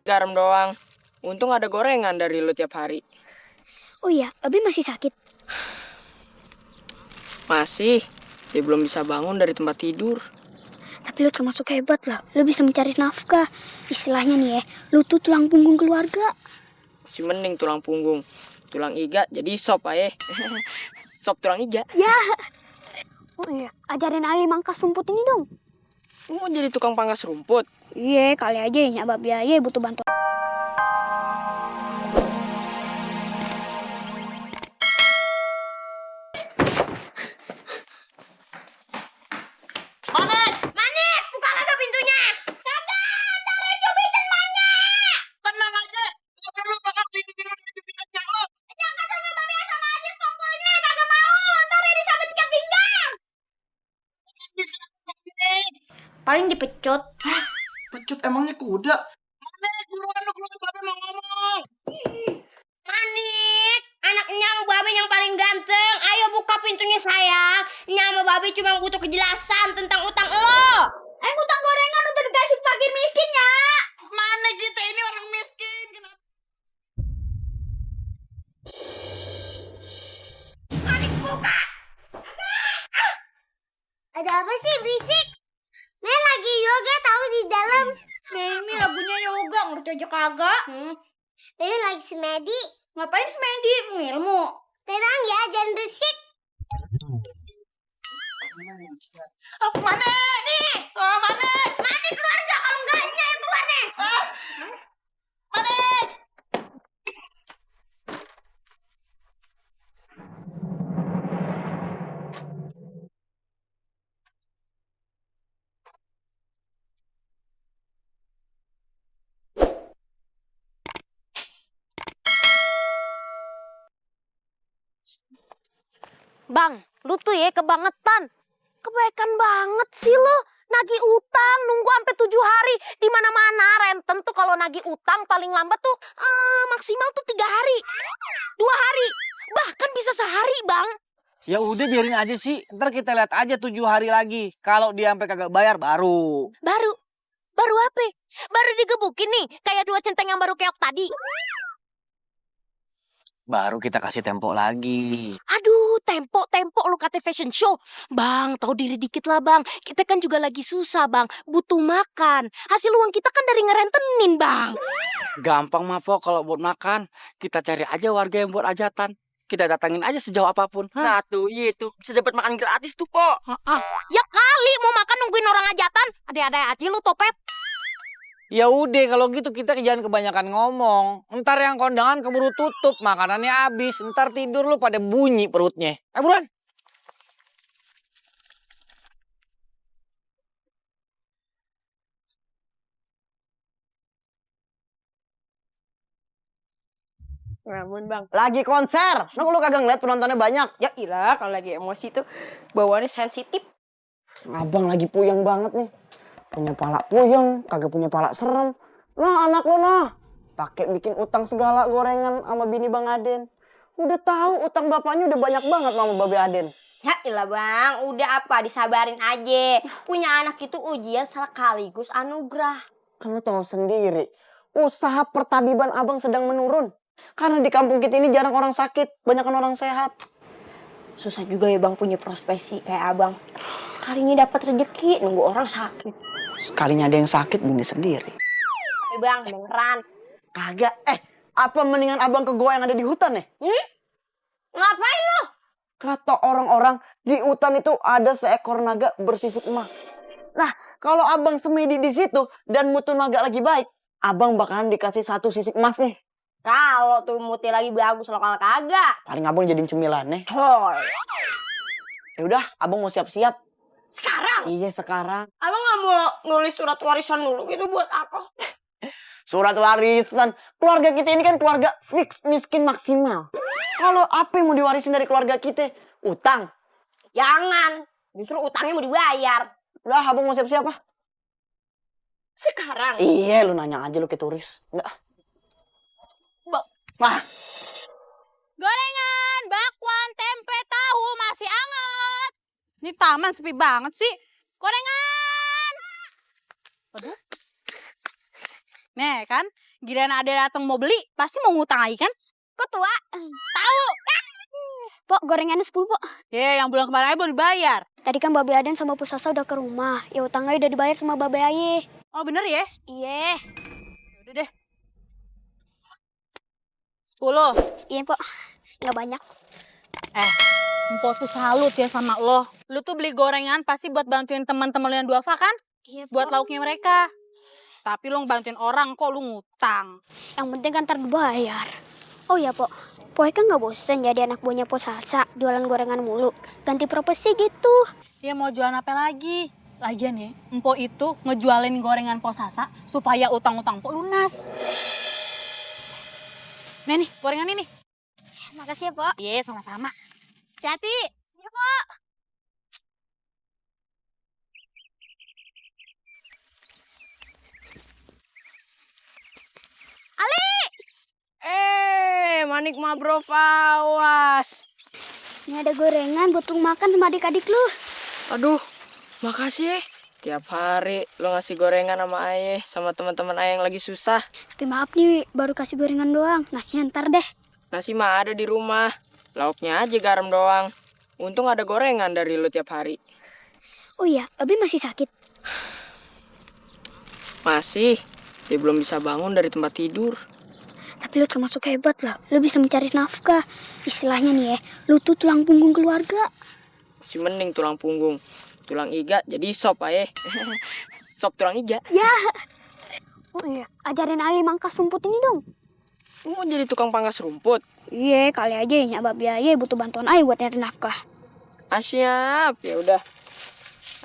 Garam doang. Untung ada gorengan dari lu tiap hari. Oh iya, Abi masih sakit? Masih. Dia belum bisa bangun dari tempat tidur. Tapi lu termasuk hebat lah. Lu bisa mencari nafkah. Istilahnya nih ya, lu tuh tulang punggung keluarga. Masih mending tulang punggung. Tulang iga jadi sop aja. Sop tulang iga. Ya. Oh iya, ajarin Ali mangkas rumput ini dong. Lu mau jadi tukang pangkas rumput? Iya, kali aja ya nyabab biaya butuh bantuan. Manik! Manik, buka kagak pintunya. Kagak, ntar Rejo bikin banyak. Tenang aja, gak perlu bakal tidur di pinggan lo. Jangan sama Babe sama Adis pokoknya kagak mau. Ntar disabet ke pinggang. Paling dipecut. Pecut emangnya kuda? Manik, buruan lu keluar, Babe mau ngomong. Manik, anaknya sama Babe yang paling ganteng. Ayo buka pintunya sayang. Nya sama Babe cuma butuh kejelasan tentang utang lo. Utang gorengan untuk dikasih fakir miskin ya. Manik, kita ini orang miskin. Kenapa? Manik buka. Ada apa sih berisik? Nih lagi yoga tahu di dalam. Ini lagunya yoga, ngerti aja kagak. Nih lagi semedi. Ngapain semedi? Ngilmu. Tenang ya, jangan berisik. Oh, Manik! Nih, Oh, Manik! Manik keluar nggak? Kalau nggak, Nya yang keluar nih. Manik! Bang, lu tuh ya kebangetan. Kebaikan banget sih lo. Nagih utang, nunggu sampai 7 hari. Di mana-mana renten tuh kalau nagih utang paling lambat tuh maksimal tuh 3 hari. 2 hari. Bahkan bisa sehari, Bang. Ya udah biarin aja sih. Ntar kita lihat aja 7 hari lagi. Kalau dia sampai kagak bayar baru. Baru apa? Baru digebukin nih, kayak 2 centeng yang baru keok tadi. Baru kita kasih tempo lagi. Aduh, tempo lu kata fashion show. Bang, tahu diri dikit lah bang. Kita kan juga lagi susah bang, butuh makan. Hasil uang kita kan dari ngerentenin bang. Gampang mah Po kalau buat makan. Kita cari aja warga yang buat ajatan. Kita datangin aja sejauh apapun. Nah tuh, iya tuh. Bisa dapat makan gratis tuh, Po. Ya kali mau makan nungguin orang ajatan. Ada aja lu topet. Ya udah kalau gitu kita jangan kebanyakan ngomong. Ntar yang kondangan keburu tutup, makanannya habis. Ntar tidur lu pada bunyi perutnya. Buruan. Namun bang. Lagi konser. Nah, lu kagak ngeliat penontonnya banyak. Ya ilah, kalau lagi emosi tuh bawaannya sensitif. Abang lagi puyeng banget nih. Punya pala puyeng, kagak punya pala serem. Nah, anak lu nah. Pakai bikin utang segala gorengan sama bini Bang Aden. Udah tahu utang bapaknya udah banyak banget sama Babe Aden. Ya ilah bang, udah apa disabarin aja. Punya anak itu ujian sekaligus anugerah. Kan lu tahu sendiri, usaha pertabiban Abang sedang menurun. Karena di kampung kita ini jarang orang sakit, banyakan orang sehat. Susah juga ya bang punya profesi kayak abang. Sekalinya dapat rezeki nunggu orang sakit. Sekalinya ada yang sakit, bini sendiri. Tapi bang beneran. Kagak, apa mendingan Abang ke goa yang ada di hutan ya? Ngapain lo? Kata orang-orang, di hutan itu ada seekor naga bersisik emas. Nah, kalau Abang semedi di situ dan mutu naga lagi baik, Abang bakalan dikasih 1 sisik emas nih. Kalau tuh muti lagi bagus lo kalau kagak. Paling Abang jadiin cemilan nih. Coy. Ya udah, Abang mau siap-siap. Sekarang? Iya, sekarang. Abang gak mau nulis surat warisan dulu gitu buat apa? Surat warisan. Keluarga kita ini kan keluarga fix miskin maksimal. Kalau apa yang mau diwarisin dari keluarga kita? Utang. Jangan. Justru utangnya mau dibayar. Udah, Abang mau siap-siap ah. Sekarang? Iya, lu nanya aja lu ke turis. Enggak. Wah. Gorengan, bakwan, tempe, tahu masih anget. Ini taman sepi banget sih. Gorengan. Aduh. Nih kan, Giliran ada datang mau beli, pasti mau ngutang lagi kan? Kok tua? Tahu. Pok, gorengannya 10, Pok. Yang bulan kemarin aja belum dibayar. Tadi kan Babe Aden sama Pusasa udah ke rumah. Ya utangnya udah dibayar sama Babe Aye. Oh bener ya? Iya. Udah deh. 10. Iya, Pok. Nggak banyak. Empok tuh salut ya sama lo. Lu tuh beli gorengan pasti buat bantuin teman-teman lo yang duafa kan? Iya, Buat lauknya mereka. Tapi lo ngebantuin orang kok lu ngutang. Yang penting kan ntar dibayar. Oh ya, Pok. Pok kan nggak bosen jadi anak buahnya Pok Salsa, jualan gorengan mulu. Ganti profesi gitu. Ya mau jualan apa lagi? Lagian ya, Empok itu ngejualin gorengan Po Sasa supaya utang-utang Empok lunas. Nih, gorengan ini. Makasih ya, Pok. Iya, sama-sama. Hati-hati. Ya, Pok. Manik mah bro, awas. Ini ada gorengan buat lu makan sama adik-adik lu. Aduh, makasih. Tiap hari lo ngasih gorengan sama ayah, sama teman-teman ayah yang lagi susah. Tapi maaf nih, baru kasih gorengan doang. Nasinya ntar deh. Nasi mah ada di rumah. Lauknya aja garam doang. Untung ada gorengan dari lo tiap hari. Oh iya, Abi masih sakit. Masih. Dia belum bisa bangun dari tempat tidur. Tapi lu termasuk hebat lah. Lu bisa mencari nafkah. Istilahnya nih ya, lu tuh tulang punggung keluarga. Masih mending tulang punggung. Tulang iga jadi sop ayah. Sop tulang iga. Ya. Oh iya, ajarin Aye mangkas rumput ini dong. Lu mau jadi tukang pangkas rumput? Iya, kali aja ya nyabab Aye butuh bantuan Aye buat nyari nafkah. Siap. Ya udah.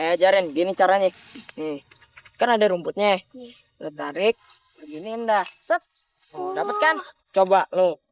Ayah ajarin gini caranya. Nih. Kan ada rumputnya. Lo tarik, beginiin dah. Set. Oh, dapat kan? Coba lo.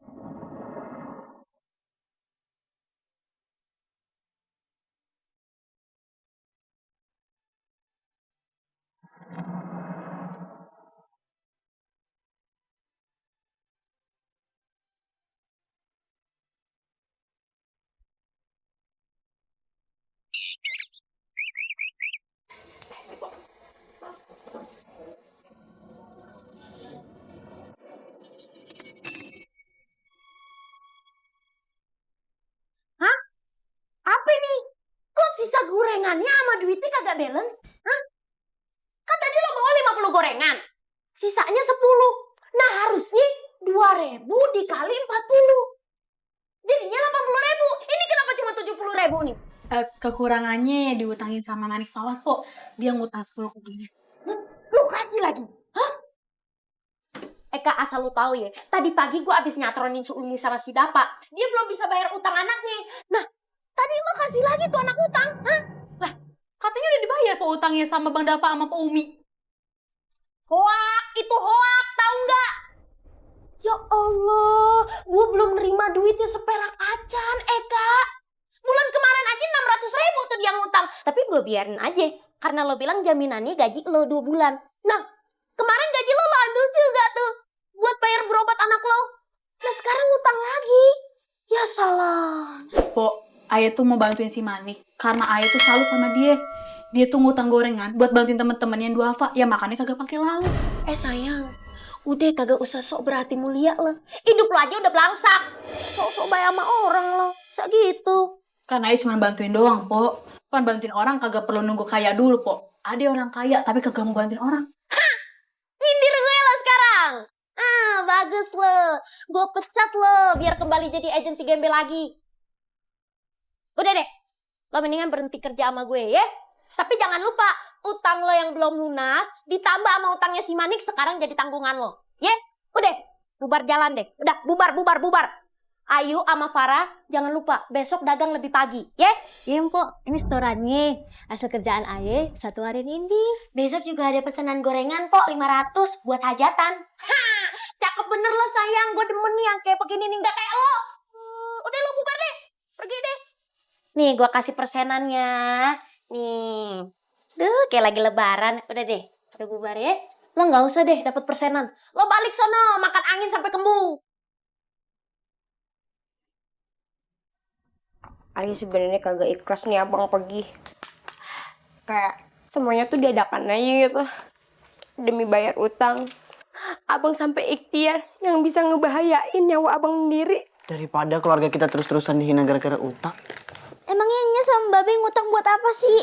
Apa ini? Kok sisa gorengannya sama duitnya kagak balance? Hah? Kan tadi lo bawa 50 gorengan. Sisanya 10. Nah harusnya 2.000 dikali 40. Jadinya 80.000. Ini kenapa cuma 70.000 nih? Kekurangannya diutangin sama Manik Fawas, Pok. Dia ngutang 10 ke dia. Lu kasih lagi? Hah? Eka asal lu tahu ya, tadi pagi gua abis nyatronin si Umi sama si Dapa. Dia belum bisa bayar utang anaknya. Nah, tadi lu kasih lagi tuh anak utang. Hah? Katanya udah dibayar Pok utangnya sama Bang Dapa sama Pak Umi. Hoak, itu hoak, tahu nggak? Ya Allah, gua belum nerima duitnya seperak acan, Eka. Bulan kemarin aja 600.000 tuh dia ngutang. Tapi gue biarin aja, karena lo bilang jaminannya gaji lo 2 bulan. Nah, kemarin gaji lo ambil juga tuh, buat bayar berobat anak lo. Nah sekarang ngutang lagi. Ya salah. Pok, Ayah tuh mau bantuin si Manik. Karena Ayah tuh salut sama dia. Dia tuh ngutang gorengan buat bantuin temen-temen yang duafa. Ya makanya kagak pakai lauk. Sayang, udah kagak usah sok berhati mulia lo. Hidup lo aja udah belangsak. Sok-sok bayar sama orang lo, segitu. Karena Ayah cuma bantuin doang, Pok. Kan bantuin orang kagak perlu nunggu kaya dulu, Pok. Ada orang kaya tapi kagak mau bantuin orang. Nyindir gue lo sekarang. Bagus lo. Gue pecat lo biar kembali jadi agensi gembel lagi. Udah deh. Lo mendingan berhenti kerja sama gue ya. Tapi jangan lupa, utang lo yang belum lunas ditambah sama utangnya si Manik sekarang jadi tanggungan lo. Ya? Udah. Bubar jalan deh. Udah, bubar. Ayu sama Farah, jangan lupa besok dagang lebih pagi, ya? Iya, Mpok. Ini setorannya. Hasil kerjaan Aye satu hari ini. Besok juga ada pesanan gorengan, Pok, 500 buat hajatan. Cakep bener lo sayang, gue demen nih yang kayak begini nih, gak kayak lo. Udah lo bubar deh, pergi deh. Nih, gue kasih persenannya. Nih, kayak lagi lebaran. Udah deh, udah bubar ya. Lo gak usah deh dapet persenan. Lo balik sono, makan angin sampai kembung. Ayo sebenarnya kagak ikhlas nih abang pergi. Kayak semuanya tuh dadakan aja gitu. Demi bayar utang. abang sampai ikhtiar yang bisa ngebahayain nyawa abang sendiri. Daripada keluarga kita terus-terusan dihina gara-gara utang. Emangnya Nya sama Babe ngutang buat apa sih?